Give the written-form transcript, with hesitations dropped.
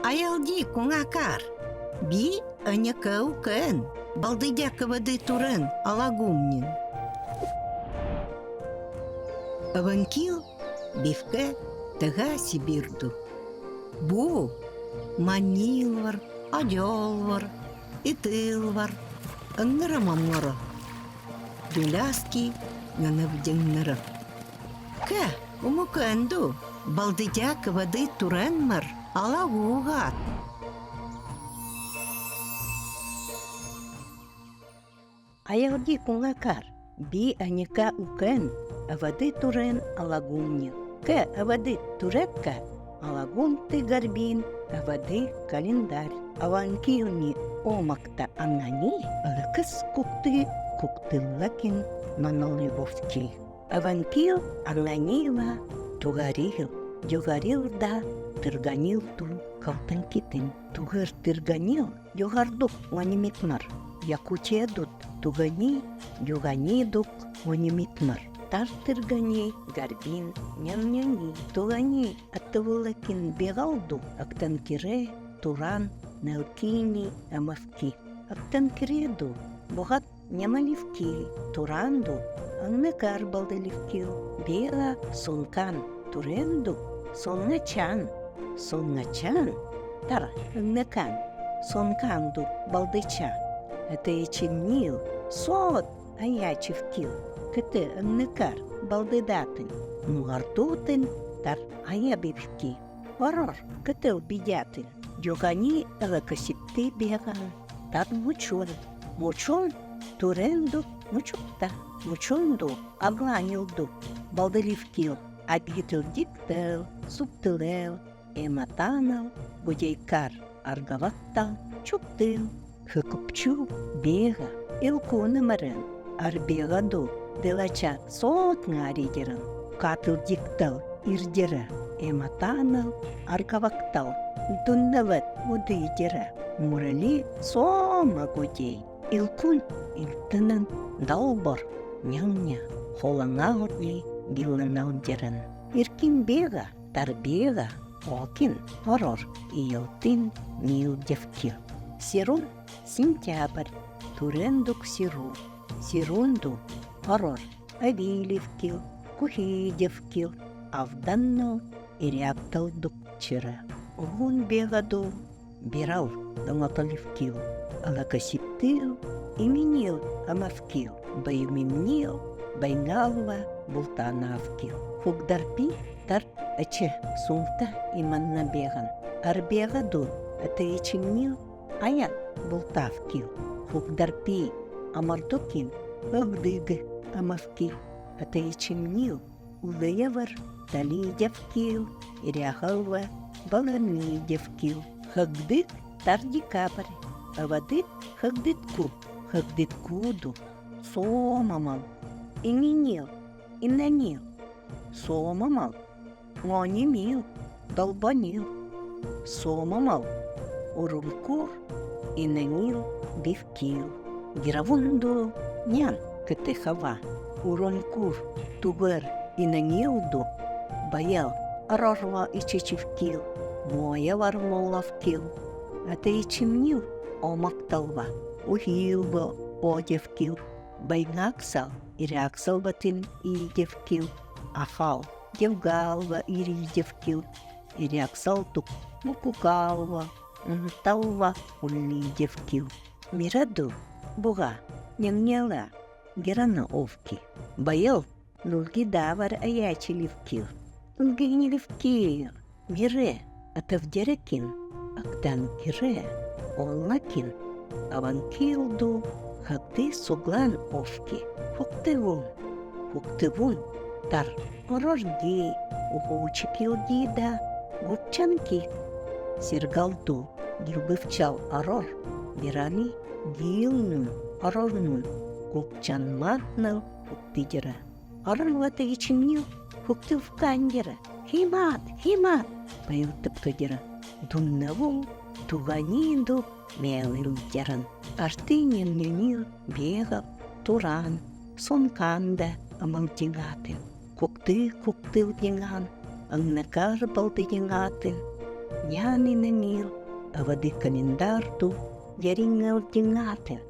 Айалди куҥакар, би ыньыкы-укын, балдыдя-кывыды турын алагумнин. Ывынкил бивке тыга Сибирду. Бу манилвар, одёлвар, итылвар, ыҥыра-мамҥыра, Дуляски нанавдьыҥнара. Кэ, умукэнду, балдыдя кывады турэнмар, алагуугаат. Айалди куҥакар, би аника укен, авады турен алагумни. Кэ авады турекка, алагум ты горбин, авады календарь. Аванкилни омакта анани, ылыкыс кукты куктыллакин нонолюбовки. Аванкил ананила тугарил, дюгарил да тырганил ту калтынкитин. Тугыр тырганил югардук онимитмар. Якутия-дут тугани юганидук онимитмар. Тар тыргани горбин ням-няни тугани аттывылакин бегалду актанкире туран нелкини амавки. Актанкиреду бугат нямаливки туранду аңныкар балдыливкил бега сункан туренду сонгачан сонгачан тар ыңныкан сонканду балдыча этечиннил сот аячивкил кыты ыңныкар балдыдатын мугартутын тар аябивки Орор, кытыл бидятын, дьугани ылыкысипты беган, тат мучун, мучун туренду мучукта, мучунду агланилду, балдыливкил, абитыл диктел, суптылел, эматанал, гудейкар, аргаваттал, чуптыл, хыкупчу, бега, илкунымарын, арбегаду, дылача соотҥааридерын, катыл диктал, ирдера, эматанал, аргавактал, дуннават удыйдера, мурали сома гудей, илкун илтынын далбор, няңня, холаңаорли гилланалдерын. Иркин бега, тарбега, окин, орор, иелтин, нилдевкил. Сирун сентябрь, турендук сиру, сирунду, орор, Авилевкил, Кухидевкил, Авданнал, Иряпталдук чыра. Уһун бегаду, Бирал Доҥотоливкил, Алакасиптил, Именил Амавкил, Байумимнил, Байналва Бултанавкил. Хугдарпи тар ачы сунта иманна беган. Арбега ду атаичиннил ая Бултавкил. Хугдарпи Амардукин Агдыгы Амавкил. Атаичиннил Улыевар Талидевкил, Иряхалва Баламидевкил. Хагдык тар декабрь, авадык хагдытку, хагдыткуду, соомамал, иҥинил, иннанил, соомамал, ҥонимил, долбонил, соомамал, урумкур, инанил, бивкил, гиравунду, нян кытыхава, уронкур, тугыр, инанилду, баял, арорва ичечивкил, моя вармолавкил, атеичимнил, омакталва, ухилба, одевкил, байнаксал, иряксалбатын иидевкил, ахал, девгалва иридевкил, иряксалтук, мукукалва, талва уллидевкил. Мираду, буга, няңняла, герана овки, байыл, нулги давар аячиливкил, нулгинеливкил, мире, атавдерекин, актан кире, оллакин, аванкилду, хакты суглан овки, фуктывун, фуктывун, тар, орорги, ухуучикилдида, гупчанки, сиргалду, гилбывчал арор, бирани, гилнун, орорнун, гупчанматныл фуктидера. Арылватыгичимнил фуктывкандера, химат, химат, байылтыпкыдера. Дуннавул, туганинду, мэлилдерын. Артынин нюнил, бегал, туран, сонканда амалтингатын. Кукты куктылдинган, ыңнакар балтыдингатын. Ньаанинэмиил, авады календарту, яриҥҥылтиҥаатын.